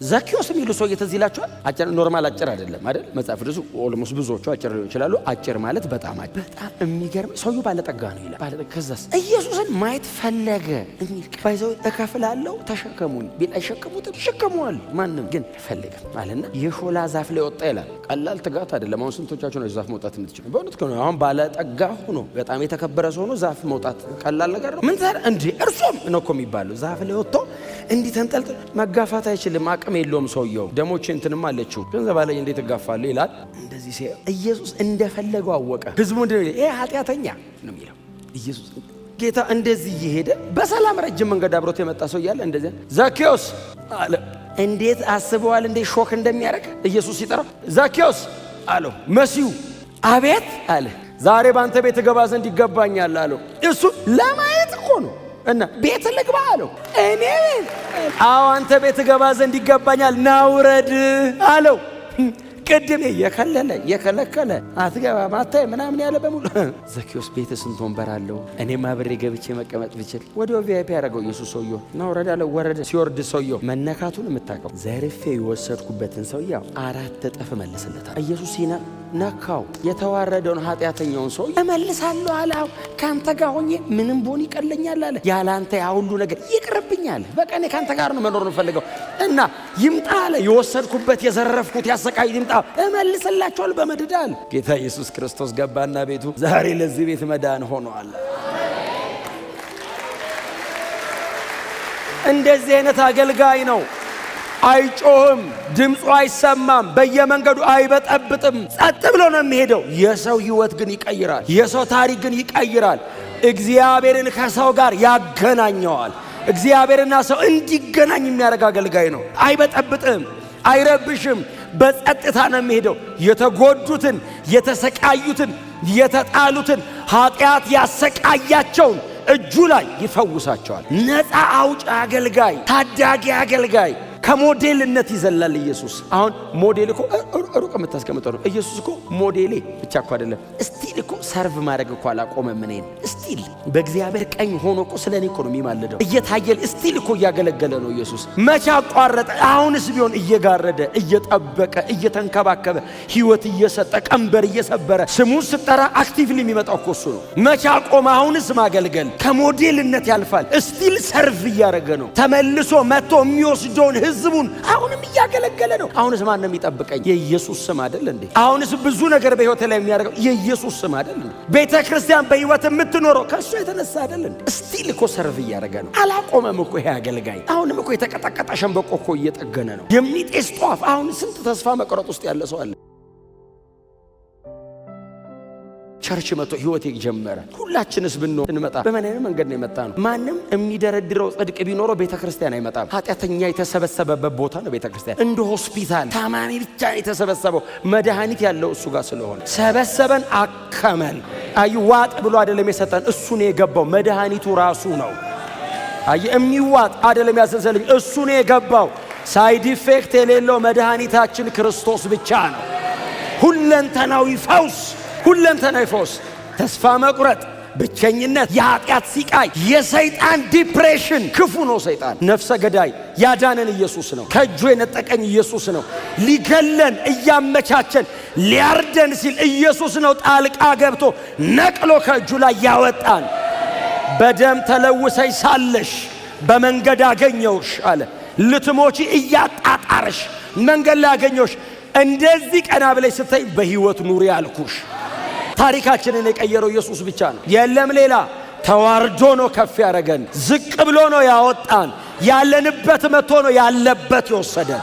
ዘኪዮስ የሚሉ ሰውዬ ትዝ ይላችኋል? አጭር፣ normal አጭር አይደለም አይደል? መጽሐፍ ቅዱስ almost ብዙዎቹ አጭር ሊሆን ይችላሉ። አጭር ማለት በጣም አጭር። በጣም የሚገርም ሰውዬው ባለጠጋ ነው ይላል። ባለጠጋ፣ ከዛስ ኢየሱስን ማየት ፈለገ የሚል ባይዘው እከፍላለሁ ተሸከሙኝ ቢል አይሸከሙትም? ይሸከመዋል። ማንም ግን አይፈልግም አለና የሾላ ዛፍ ላይ ወጣ ይላል። ቀላል ትጋት አይደለም። አሁን ስንቶቻችሁ ነው ዛፍ መውጣት የምትችሉ? በእውነት ከሆነ አሁን ባለጠጋ ሆኖ በጣም የተከበረ ሰው ሆኖ ዛፍ መውጣት ቀላል ነገር ነው? ምን ታዲያ እንዴ እርሶም ነው እኮ የሚባለው። ዛፍ ላይ ወጥቶ እንዲህ ተንጠልጥሎ መጋፋት አይችልም። አቅም የለውም ሰውየው። ደሞች እንትንም አለችው፣ ገንዘብ አለኝ እንዴት እጋፋለሁ ይላል። እንደዚህ ሲያየው ኢየሱስ እንደፈለገው አወቀ። ህዝቡ ምንድን ነው? ይሄ ኃጢአተኛ ነው የሚለው። ኢየሱስ ጌታ እንደዚህ እየሄደ በሰላም ረጅም መንገድ አብሮት የመጣ ሰው እያለ እንደዚህ ዘኬዎስ አለ። እንዴት አስበዋል? እንዴት shock እንደሚያደርግ ኢየሱስ ሲጠራው ዘኬዎስ አለው። መሲሁ አቤት አለ። ዛሬ በአንተ ቤት እገባ ዘንድ ይገባኛል አለው። እሱ ለማየት እኮ ነው እና ቤት ልግባ አለው። እኔ ቤት? አዎ፣ አንተ ቤት እገባ ዘንድ ይገባኛል፣ ና ውረድ አለው። ቅድም የከለለ የከለከለ አትገባም አታይ ምናምን ያለ በሙሉ ዘኬዎስ ቤት ስንት ወንበር አለው? እኔም አብሬ ገብቼ መቀመጥ ብችል። ወዲያው VIP ያደረገው ኢየሱስ ሰውየው ና ውረድ አለው። ወረደ። ሲወርድ ሰውየው መነካቱን የምታውቀው ዘርፌ የወሰድኩበትን ሰውየው 4 እጥፍ እመልስለታል። ኢየሱስ ሲና ነካው። የተዋረደውን ኃጢአተኛውን ሰው እመልሳለሁ አለ። አዎ ከአንተ ጋር ሆኜ ምንም ቦን ይቀለኛል አለ። ያለ አንተ ያ ሁሉ ነገር ይቅርብኛል። በቃ እኔ ከአንተ ጋር ነው መኖር የምፈልገው እና ይምጣ አለ። የወሰድኩበት፣ የዘረፍኩት፣ ያሰቃይ ይምጣ፣ እመልስላቸዋል በመደዳ አለ። ጌታ ኢየሱስ ክርስቶስ ገባና ቤቱ ዛሬ ለዚህ ቤት መዳን ሆኗል። እንደዚህ አይነት አገልጋይ ነው። አይጮህም፣ ድምፁ አይሰማም፣ በየመንገዱ አይበጠብጥም። ጸጥ ብሎ ነው የሚሄደው። የሰው ሕይወት ግን ይቀይራል። የሰው ታሪክ ግን ይቀይራል። እግዚአብሔርን ከሰው ጋር ያገናኘዋል። እግዚአብሔርና ሰው እንዲገናኝ የሚያደርግ አገልጋይ ነው። አይበጠብጥም፣ አይረብሽም። በጸጥታ ነው የሚሄደው። የተጎዱትን፣ የተሰቃዩትን፣ የተጣሉትን፣ ኃጢአት ያሰቃያቸውን እጁ ላይ ይፈውሳቸዋል። ነፃ አውጭ አገልጋይ፣ ታዳጊ አገልጋይ ከሞዴልነት ይዘላል ኢየሱስ። አሁን ሞዴል እኮ ሩቅ የምታስቀምጠው ነው። ኢየሱስ እኮ ሞዴሌ ብቻ እኮ አይደለም። Still እኮ serve ማድረግ እኮ አላቆመም። እኔን still በእግዚአብሔር ቀኝ ሆኖ እኮ ስለ እኔ እኮ ነው የሚማልደው። እየታየል still እኮ እያገለገለ ነው ኢየሱስ። መቼ አቋረጠ? አሁንስ ቢሆን እየጋረደ፣ እየጠበቀ፣ እየተንከባከበ፣ ሕይወት እየሰጠ፣ ቀንበር እየሰበረ፣ ስሙን ስጠራ actively የሚመጣው እኮ እሱ ነው። መቼ አቆመ? አሁንስ ማገልገል ከሞዴልነት ያልፋል። Still serve እያደረገ ነው። ተመልሶ መጥቶ የሚወስደውን ህዝቡን አሁንም እያገለገለ ነው። አሁንስ ማን ነው የሚጠብቀኝ? የኢየሱስ ስም አይደል እንዴ? አሁንስ ብዙ ነገር በህይወት ላይ የሚያደርገው የኢየሱስ ስም አይደል እንዴ? ቤተ ክርስቲያን በህይወት የምትኖረው ከእሱ የተነሳ አይደል እንዴ? Still እኮ serve እያደረገ ነው። አላቆመም እኮ ይሄ አገልጋይ። አሁንም እኮ የተቀጠቀጠ ሸንበቆ እኮ እየጠገነ ነው። የሚጤስ ጧፍ። አሁን ስንት ተስፋ መቁረጥ ውስጥ ያለ ሰው አለ። Church መጥቶ ህይወት ጀመረ። ሁላችንስ ብንሆን እንመጣ በምን አይነት መንገድ ነው የመጣ ነው? ማንም የሚደረድረው ጽድቅ ቢኖረው ቤተ ክርስቲያን አይመጣም። ኃጢአተኛ የተሰበሰበበት ቦታ ነው ቤተ ክርስቲያን። እንደ ሆስፒታል ታማሚ ብቻ ነው የተሰበሰበው፣ መድኃኒት ያለው እሱ ጋር ስለሆነ ሰበሰበን፣ አከመን። አይ ዋጥ ብሎ አይደለም የሰጠን፣ እሱ ነው የገባው። መድኃኒቱ ራሱ ነው። አይ የሚዋጥ አይደለም ያሰንሰልኝ፣ እሱ ነው የገባው። Side effect የሌለው መድኃኒታችን ክርስቶስ ብቻ ነው። ሁለንተናዊ ፈውስ፣ ሁለንተናዊ ፈውስ። ተስፋ መቁረጥ፣ ብቸኝነት፣ የኃጢአት ሲቃይ፣ የሰይጣን depression ክፉ ነው። ሰይጣን ነፍሰ ገዳይ፣ ያዳነን ኢየሱስ ነው። ከእጁ የነጠቀኝ ኢየሱስ ነው። ሊገለን እያመቻቸን ሊያርደን ሲል ኢየሱስ ነው ጣልቃ ገብቶ ነቅሎ ከእጁ ላይ ያወጣን። በደም ተለውሰሽ ሳለሽ በመንገድ አገኘውሽ አለ። ልትሞቺ እያጣጣርሽ መንገድ ላይ አገኘውሽ። እንደዚህ ቀና ብለሽ ስታይ በሕይወት ኑሪ አልኩሽ። ታሪካችንን የቀየረው ኢየሱስ ብቻ ነው። የለም ሌላ። ተዋርዶ ነው ከፍ ያደረገን። ዝቅ ብሎ ነው ያወጣን። ያለንበት መጥቶ ነው ያለበት የወሰደን።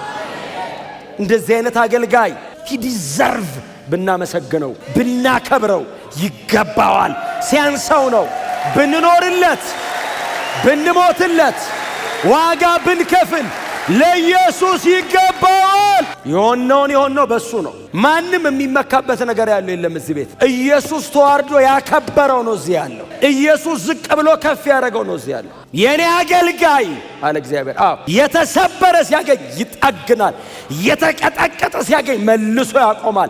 እንደዚህ አይነት አገልጋይ he deserve ብናመሰግነው፣ ብናከብረው ይገባዋል። ሲያንሰው ነው ብንኖርለት፣ ብንሞትለት፣ ዋጋ ብንከፍል ለኢየሱስ ይገባዋል። የሆነውን የሆነው በሱ ነው። ማንም የሚመካበት ነገር ያለው የለም እዚህ ቤት። ኢየሱስ ተዋርዶ ያከበረው ነው እዚህ ያለው። ኢየሱስ ዝቅ ብሎ ከፍ ያደረገው ነው እዚህ ያለው። የኔ አገልጋይ አለ እግዚአብሔር። አዎ የተሰበረ ሲያገኝ ይጠግናል። የተቀጠቀጠ ሲያገኝ መልሶ ያቆማል።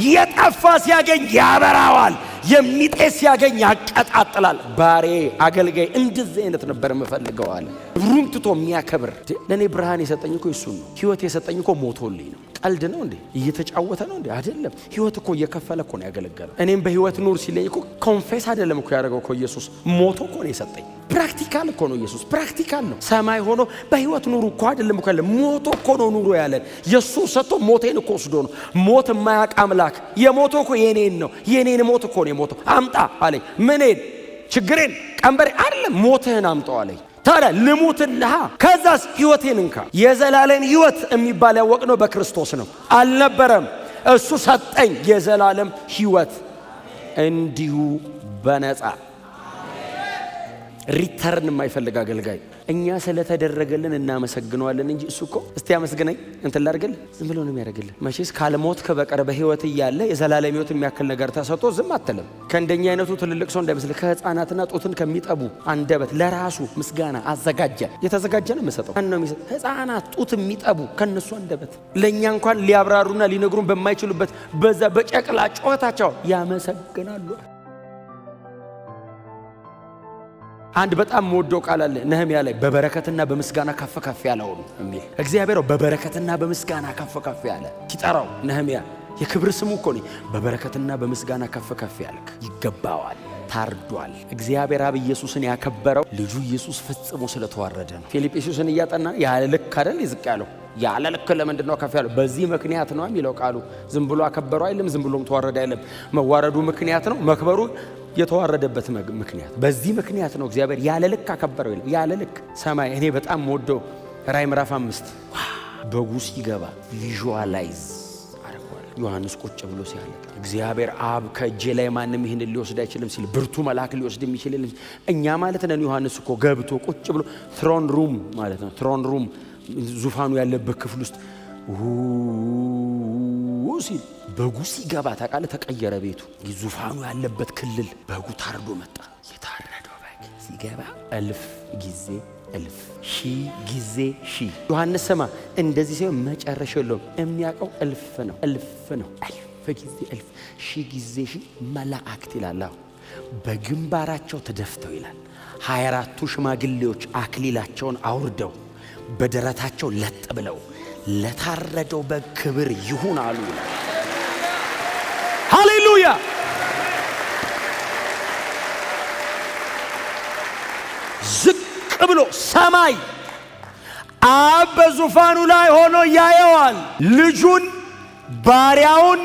የጠፋ ሲያገኝ ያበራዋል። የሚጤስ ሲያገኝ ያቀጣጥላል። ባሬ አገልጋይ እንደዚህ አይነት ነበር የምፈልገው አለ። ክብሩን ትቶ የሚያከብር። ለእኔ ብርሃን የሰጠኝ እኮ እሱን ነው። ህይወት የሰጠኝ እኮ ሞቶልኝ ነው። ቀልድ ነው እንዴ? እየተጫወተ ነው እንዴ? አይደለም። ህይወት እኮ እየከፈለ እኮ ነው ያገለገለው። እኔም በህይወት ኑር ሲለኝ እኮ confess አይደለም እኮ ያደረገው እኮ ኢየሱስ ሞቶ እኮ ነው የሰጠኝ። Practical እኮ ነው ኢየሱስ፣ practical ነው። ሰማይ ሆኖ በህይወት ኑሩ እኮ አይደለም እኮ ያለ፣ ሞቶ እኮ ነው ኑሩ ያለን። የእሱ ሰጥቶ ሞቴን እኮ ወስዶ ነው። ሞት የማያውቅ አምላክ የሞቶ እኮ የኔን ነው። የኔን ሞት እኮ ነው የሞተው። አምጣ አለኝ። ምኔን? ችግሬን፣ ቀንበሬ አይደለም፣ ሞትህን አምጣው አለኝ። ታዲያ ልሙትልሃ፣ ከዛስ ህይወቴን እንካ። የዘላለም ህይወት የሚባል ያወቅነው በክርስቶስ ነው። አልነበረም፣ እሱ ሰጠኝ የዘላለም ህይወት እንዲሁ በነፃ። Return የማይፈልግ አገልጋይ። እኛ ስለተደረገልን እናመሰግነዋለን እንጂ እሱ እኮ እስቲ አመስግነኝ እንትን ላድርግልህ ዝም ብሎ ነው የሚያደርግልህ። መቼስ ካልሞትክ በቀር በህይወት እያለ የዘላለም ህይወት የሚያክል ነገር ተሰጥቶ ዝም አትልም። ከእንደኛ አይነቱ ትልልቅ ሰው እንዳይመስልህ፣ ከህፃናትና ጡትን ከሚጠቡ አንደበት ለራሱ ምስጋና አዘጋጀ። የተዘጋጀ ነው የምሰጠው። ማን ነው የሚሰጠው? ህፃናት ጡት የሚጠቡ ከነሱ አንደበት ለእኛ እንኳን ሊያብራሩና ሊነግሩን በማይችሉበት በዛ በጨቅላ ጩኸታቸው ያመሰግናሉ። አንድ በጣም የምወደው ቃል አለ ነህምያ ላይ፣ በበረከትና በምስጋና ከፍ ከፍ ያለውን የሚል። እግዚአብሔር በበረከትና በምስጋና ከፍ ከፍ ያለ ሲጠራው ነህምያ የክብር ስሙ እኮ ነው። በበረከትና በምስጋና ከፍ ከፍ ያልክ ይገባዋል። ታርዷል። እግዚአብሔር አብ ኢየሱስን ያከበረው ልጁ ኢየሱስ ፈጽሞ ስለተዋረደ ነው። ፊልጵስዩስን እያጠና ያለ ልክ አይደል ዝቅ ያለው? ያለ ልክ ለምንድን ነው ከፍ ያለው? በዚህ ምክንያት ነው የሚለው ቃሉ። ዝም ብሎ አከበረው አይልም፣ ዝም ብሎም ተዋረደ አይልም። መዋረዱ ምክንያት ነው፣ መክበሩ የተዋረደበት ምክንያት። በዚህ ምክንያት ነው እግዚአብሔር ያለ ልክ አከበረው ይላል። ያለ ልክ ሰማይ። እኔ በጣም ወደው ራእይ ምዕራፍ 5 በጉ ሲገባ visualize አደርገዋለሁ። ዮሐንስ ቁጭ ብሎ ሲያለቅ እግዚአብሔር አብ ከእጄ ላይ ማንም ይህንን ሊወስድ አይችልም ሲል፣ ብርቱ መልአክ ሊወስድ የሚችል የለም። እኛ ማለት ነን። ዮሐንስ እኮ ገብቶ ቁጭ ብሎ throne room ማለት ነው። Throne room ዙፋኑ ያለበት ክፍል ውስጥ ሲል በጉ ሲገባ ታውቃለህ፣ ተቀየረ ቤቱ። ዙፋኑ ያለበት ክልል በጉ ታርዶ መጣ። የታረደው በግ ሲገባ እልፍ ጊዜ እልፍ፣ ሺህ ጊዜ ሺህ። ዮሐንስ ስማ፣ እንደዚህ ሲሆን መጨረሻ የለውም። የሚያውቀው እልፍ ነው፣ እልፍ ነው፣ እልፍ ጊዜ እልፍ፣ ሺህ ጊዜ ሺህ መላእክት ይላል። አዎ በግንባራቸው ተደፍተው ይላል። 24ቱ ሽማግሌዎች አክሊላቸውን አውርደው በደረታቸው ለጥ ብለው ለታረደው በግ ክብር ይሁን አሉ ይላል። ሃሌሉያ! ዝቅ ብሎ ሰማይ አብ በዙፋኑ ላይ ሆኖ ያየዋል። ልጁን፣ ባሪያውን፣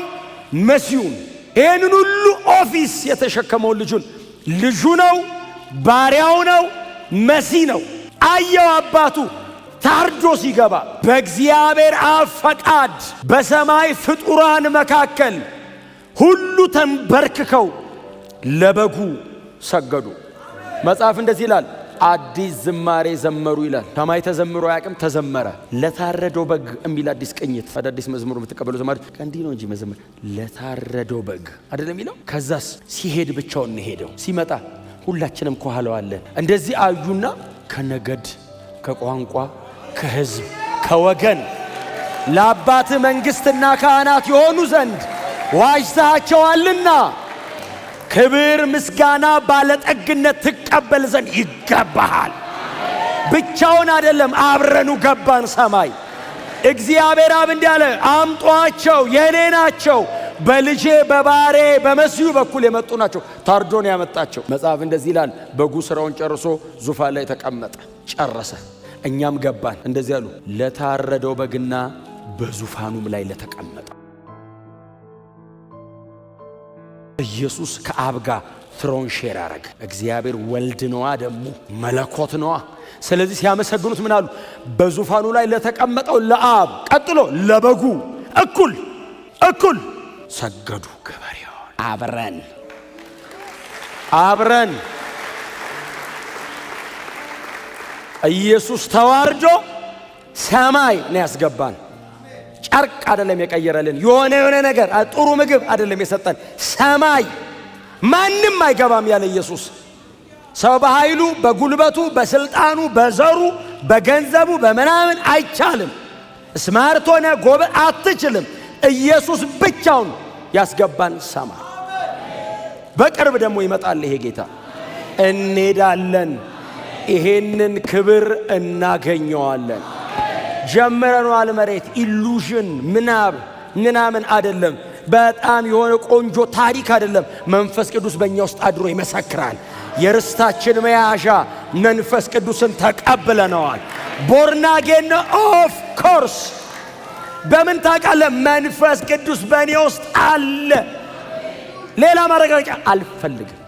መሲሁን፣ ይህንን ሁሉ office የተሸከመውን ልጁን፣ ልጁ ነው፣ ባሪያው ነው፣ መሲህ ነው። አየው አባቱ ታርዶ ሲገባ በእግዚአብሔር አብ ፈቃድ በሰማይ ፍጡራን መካከል ሁሉ ተንበርክከው ለበጉ ሰገዱ። መጽሐፍ እንደዚህ ይላል፣ አዲስ ዝማሬ ዘመሩ ይላል። ሰማይ ተዘምሮ አያውቅም፣ ተዘመረ። ለታረደው በግ የሚል አዲስ ቅኝት። አዳዲስ መዝሙር የምትቀበሉ ዘማሪዎች እንዲህ ነው እንጂ መዘመር፣ ለታረደው በግ አይደለም የሚለው። ከዛስ ሲሄድ ብቻውን ነው ሄደው፣ ሲመጣ ሁላችንም ከኋላው አለን። እንደዚህ አዩና ከነገድ፣ ከቋንቋ፣ ከሕዝብ፣ ከወገን ለአባት መንግሥትና ካህናት የሆኑ ዘንድ ዋጅተሃቸዋልና ክብር፣ ምስጋና፣ ባለጠግነት ትቀበል ዘንድ ይገባሃል። ብቻውን አይደለም፣ አብረኑ ገባን ሰማይ። እግዚአብሔር አብ እንዲህ አለ፣ አምጧቸው፣ የኔ ናቸው፣ በልጄ በባሬ በመሲሁ በኩል የመጡ ናቸው። ታርዶን ያመጣቸው። መጽሐፍ እንደዚህ ይላል፣ በጉ ስራውን ጨርሶ ዙፋን ላይ ተቀመጠ፣ ጨረሰ። እኛም ገባን። እንደዚህ አሉ፣ ለታረደው በግና በዙፋኑም ላይ ለተቀመጠ። ኢየሱስ ከአብ ጋር throne share አረገ። እግዚአብሔር ወልድ ነዋ፣ ደግሞ መለኮት ነዋ። ስለዚህ ሲያመሰግኑት ምን አሉ? በዙፋኑ ላይ ለተቀመጠው ለአብ፣ ቀጥሎ ለበጉ እኩል እኩል ሰገዱ። ገበሬውን አብረን አብረን ኢየሱስ ተዋርዶ ሰማይ ነው ያስገባን። ጨርቅ አይደለም የቀየረልን፣ የሆነ የሆነ ነገር ጥሩ ምግብ አይደለም የሰጠን፣ ሰማይ ማንም አይገባም ያለ ኢየሱስ። ሰው በኃይሉ፣ በጉልበቱ፣ በስልጣኑ፣ በዘሩ፣ በገንዘቡ፣ በምናምን አይቻልም። Smart ሆነ ጎበዝ አትችልም። ኢየሱስ ብቻውን ያስገባን ሰማይ። በቅርብ ደግሞ ይመጣል ይሄ ጌታ። እንሄዳለን። ይሄንን ክብር እናገኘዋለን። ጀምረነዋል። መሬት illusion ምናብ ምናምን አይደለም። በጣም የሆነ ቆንጆ ታሪክ አይደለም። መንፈስ ቅዱስ በእኛ ውስጥ አድሮ ይመሰክራል። የርስታችን መያዣ መንፈስ ቅዱስን ተቀብለነዋል። Born again, of course። በምን ታውቃለህ? መንፈስ ቅዱስ በእኔ ውስጥ አለ። ሌላ ማረጋገጫ አልፈልግም።